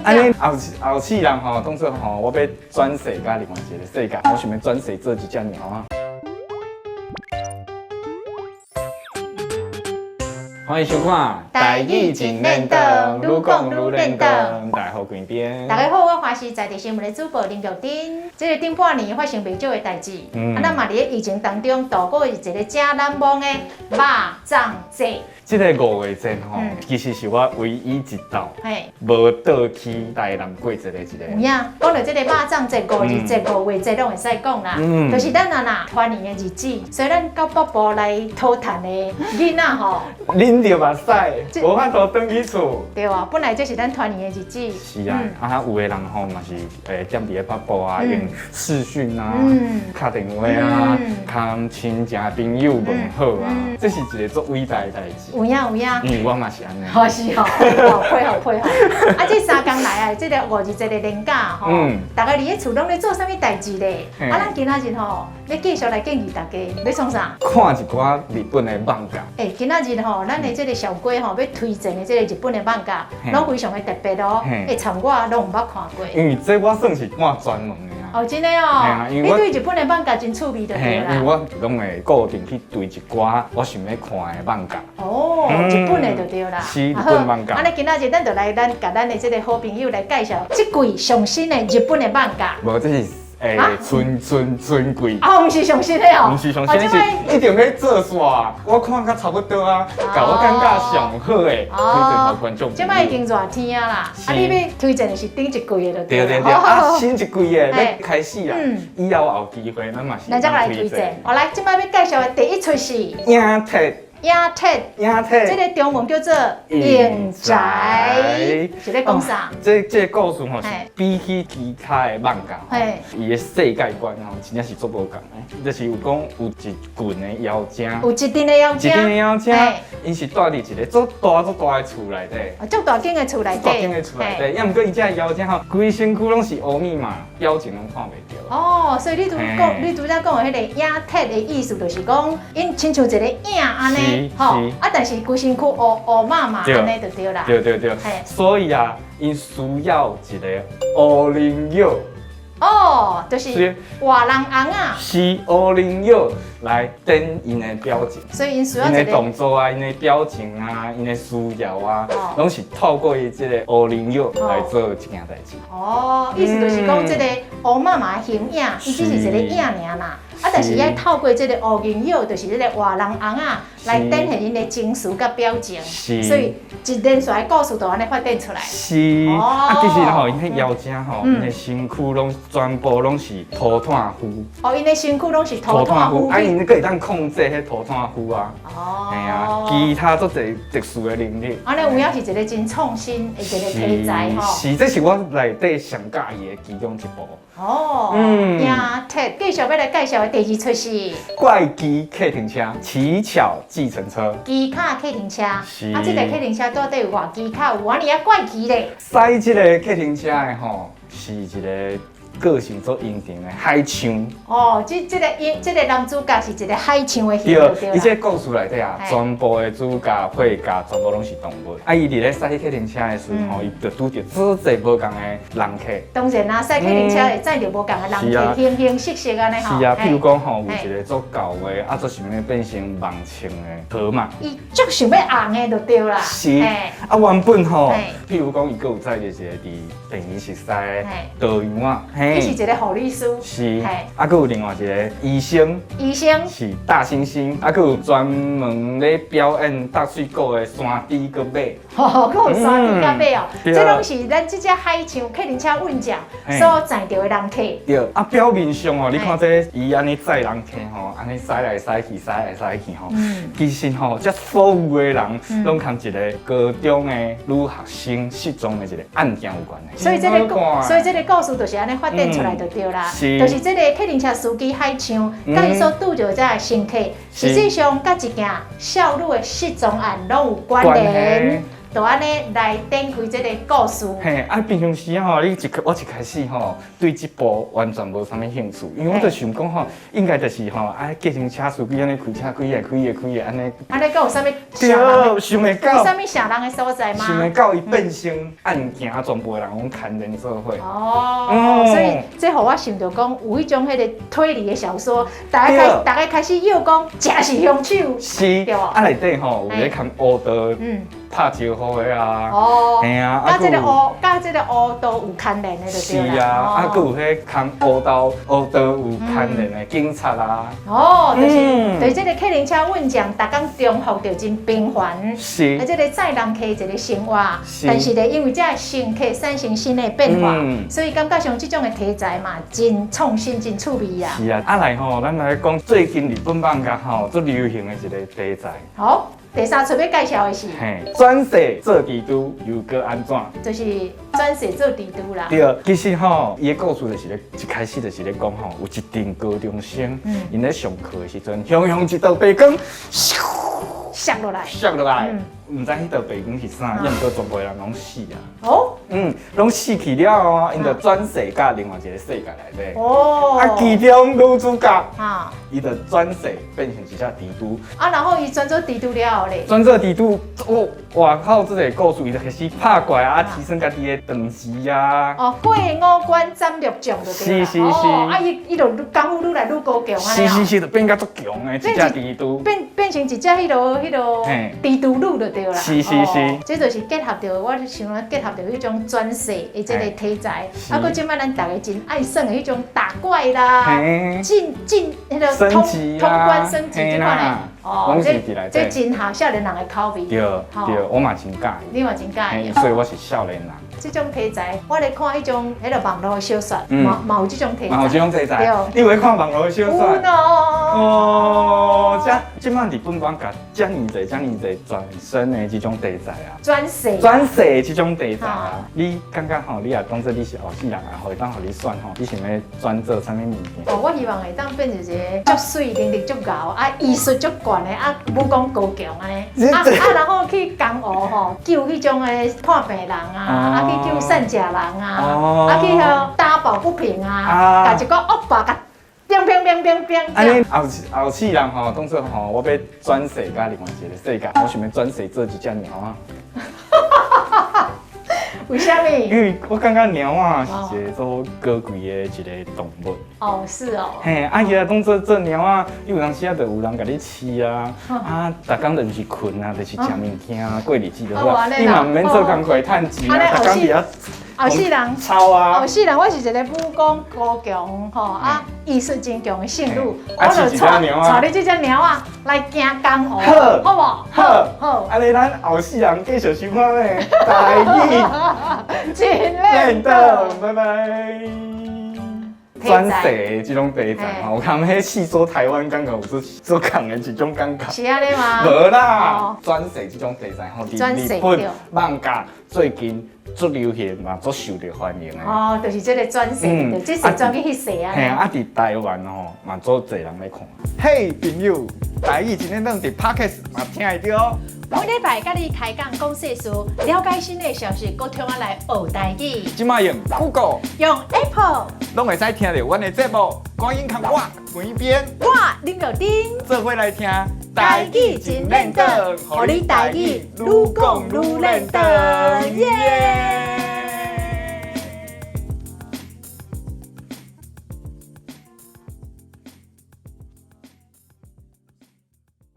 按呢後後世人吼，當做吼，我欲轉世佮另外一个世界，我想欲轉世做一隻貓仔。歡迎收看《台語真練長愈講愈練長》。大家好，關邊。大家好，我華視在地新聞的主播林玉珍。這个頂半年發生袂少的代誌，啊，咱嘛佇咧疫情當中度過一个誠難忘的肉粽節。這个五月節吼，其實是我唯一一道無倒去台南過節的一个。有影，講到這个肉粽節、五日節、五月節攏會使講啦。就是咱啊若團圓的日子，所以咱到北部來討趁的囡仔吼，忍著目屎，無法度轉去厝。對啊，本來這是咱團圓的日子。是啊，啊有的人吼嘛是會踮佇咧北部啊，用視訊啊，敲電話啊，共親戚朋友問好啊，這是一个足偉大的代誌。有影有影。嗯，我嘛是按呢。哦是吼，哦配合配合。啊，這三工來啊，這个五日節的連假吼，大家佇咧厝攏咧做啥物代誌咧？啊，咱今仔日吼，欲繼續來建議大家，欲創啥？看一寡日本的漫畫。欸，今仔日吼，咱的這个小龜吼，欲推薦的這个日本的漫畫，攏非常的特別哦。欸，參我攏毋捌看過。因為這我算是看專門的啊。哦，真的哦。你對日本的漫畫真趣味就對啦。因為我攏會固定去追一寡我想欲看的漫畫。哦，日本的就對啦。是日本漫畫。按呢今仔日咱就來咱共咱的這个好朋友來介紹這季上新的日本的漫畫。無，這是欸，春春春季。啊，毋是上新的哦。毋是上新，是一定欲做煞。我看甲差不多啊，共我感覺上好的推薦予觀眾。這擺已經熱天啊啦，啊，你欲推薦的是頂一季的就對。對對對，啊，新一季的欲開始啦，以後有機會咱嘛是。咱再來推薦。好來，這擺欲介紹的第一齣是。影鐵。影鐵，影鐵，這个中文叫做影宅，是咧講啥？這這个故事吼是比起其他的漫畫，伊的世界觀吼真正是足無仝的。就是有講有一群的妖精，有一陣的妖精，一陣的妖精，𪜶是住佇一个足大足大的厝內底，足大間的厝內底，大間的厝內底。抑毋過𪜶這个妖精吼，規身軀攏是烏密碼，表情攏看袂著。哦，所以你拄講，你拄才講的彼個影鐵的意思，就是講𪜶親像一个影按呢。吼，啊，但是規身軀烏烏麻麻按呢就對啦。對對對，所以啊，𪜶需要一个烏人蛹。哦，就是活人尪仔。是烏人蛹來展𪜶的表情。所以𪜶需要𪜶的動作啊，𪜶的表情啊，𪜶的需要啊，攏是透過伊這個烏人蛹來做這件代誌。哦，意思就是講這个烏麻麻的形影，伊只是一个影爾啦。啊，但是愛透過這个烏人蛹，就是這个活人尪仔來展現𪜶的情緒佮表情，所以一連續的故事就按呢發展出來。是，啊，其實吼，𪜶彼妖精吼，𪜶的身軀攏全部攏是塗炭符。哦，𪜶的身軀攏是塗炭符。啊，𪜶閣會當控制彼塗炭符啊。哦。嘿啊，其他足濟特殊的能力。按呢有影是一个真創新的一个題材吼。是，這是我內底上佮意的其中一部。哦，影鐵繼續欲來介紹的第二齣是怪奇客停車，奇巧計程車。奇巧客停車，是啊，這个客停車到底有偌奇巧，有偌爾仔怪奇咧？駛這个客停車的吼，是一个個性足英俊的海象。哦，這這个英這个男主角是一个海象的形對，伊這个故事內底啊，全部的主角配角全部攏是動物。啊，伊佇咧駛客停車的時陣吼，伊就拄著足濟無仝的人客。當然啦，駛客停車會載著無仝的人客，形形色色按呢吼。是啊，譬如講吼，有一个足厚的，啊，足想欲變成網紅的河馬。伊足想欲紅的就對啦。是。啊，原本吼，譬如講，伊閣有載著一个佇電影熟似的導遊啊。伊是一个護理師。是。啊，閣有另外一个醫生。醫生。是大猩猩。啊，閣有專門咧表演搭水果的山豬閣馬。吼，閣有山豬佮馬哦。這攏是咱這隻海象客停車運將所載著的人客。對。啊，表面上哦，你看這伊按呢載人客吼，按呢駛來駛去，駛來駛去吼。其實吼，這所有的人攏佇一个高中的女學生失蹤的一个案件有關係。所以這个故事就是按呢發展出來就對啦。就是這个客停車司機海象，佮伊所拄著這个乘客，實際上佮一件少女的失蹤案攏有關聯。就按呢來展開這个故事。嘿，啊，平常時吼，你一我一開始吼，對這部完全無啥物興趣，因為我就想講吼，應該就是吼，啊，計程車司機按呢開車開的開的開的按呢。按呢閣有啥物？對，想袂到。有啥物嚇人的所在嗎？想袂到伊變成案件，全部的人攏牽連做伙。哦，所以這予我想著講，有彼種彼个推理的小說，大家開始又講，這是兇手。是。對無？啊，內底吼有咧牽烏道。拍招呼的啊，嘿啊，佮這个烏，佮這个烏道有牽連的就對啦。是啊，啊，閣有彼牽烏道，烏道有牽連的警察啊。哦，就是，就是這个客人車運將，逐工重複著真頻繁。啊，這个載人客一个生活，但是咧，因為這个乘客產生新的變化，所以感覺上這種的題材嘛，真創新，真趣味啊。是啊，啊來吼，咱來講最近日本漫畫吼，足流行的一个題材。好。第三出欲介紹的是，嘿，轉世做蜘蛛又閣按怎？就是轉世做蜘蛛啦。對，其實吼，伊的故事就是咧，一開始就是咧講吼，有一陣高中生，𪜶咧上課的時陣，雄雄一道白光，射落來，射落來，毋知彼道白光是啥，抑毋過全部的人攏死啊。哦，攏死去了後，𪜶就轉世到另外一個世界內底。啊，其中女主角，伊就轉世變成一隻蜘蛛。啊，然後伊轉做蜘蛛了後咧？轉做蜘蛛，哦，外口這個故事，伊就開始拍怪啊，提升家己的等級啊。哦，過五關斬六將就對啦。是是是。哦，啊，伊伊就功夫愈來愈高強按呢。是是是，就變甲足強的一隻蜘蛛。變成一隻彼落蜘蛛女就對啦。是是是。這就是結合著，我想講結合著彼種轉世的這个題材，啊，閣這擺咱逐家真愛耍的彼種打怪啦，進進彼个通關升級這款的，哦，這這真合少年人的口味。對對，我嘛真佮意。你嘛真佮意。所以我是少年人。這種題材，我咧看彼種彼个網路小說，嘛嘛有這種題材。嘛有這種題材。你有咧看網路小說？有喏。哦，這這擺日本講共遮爾濟遮爾濟轉生的這種題材啊。轉世。轉世的這種題材啊，你感覺吼，你若當做你是後世人啊，予會當予你選吼，你想欲轉做啥物物件？哦，我希望會當變成一个足媠、能力足𠢕啊，醫術足懸的啊，武功高強按呢。啊啊，然後去江湖吼救彼種的破病人啊，啊去救散食人啊，啊去予打抱不平啊，共一个惡霸共乒乒乒乒乒。按呢後後世人吼，當做吼，我欲轉世佮另外一个世界，我想欲轉世做一隻貓仔。為啥物？因為我感覺貓仔是一個足高貴的一個動物。哦，是哦。嘿，啊，伊若當做做貓仔，伊有當時啊，就有人共你飼啊，啊，逐工就毋是睏啊，就是食物件啊，過日子就好啊。你嘛毋免做工課趁錢啊，逐工佇遐後世人操啊！後世人，我是一個武功高強吼啊，醫術真強的聖女，我就帶帶你這隻貓仔來行江湖，好無？好，好。按呢，咱後世人繼續收看咧，台語真練的，拜拜。轉世的這種題材吼，有通彼戲說台灣感覺有做做仝的一種感覺。是按呢嗎？無啦，轉世這種題材吼，佇日本漫畫最近足流行嘛，足受著歡迎的。哦，就是這個轉世，這世轉去彼世啊。嘿啊，佇台灣吼嘛，足濟人咧看。嘿，朋友，台語真練轉佇 Podcast 嘛聽會著哦。每禮拜佮你開講講世事，了解新的消息，閣通仔來學台語。這擺用 Google，用 Apple，攏會使聽著阮的節目。趕緊共我關邊，我林玉珍，做伙來聽台語真練轉，予你台語愈講愈練轉，耶！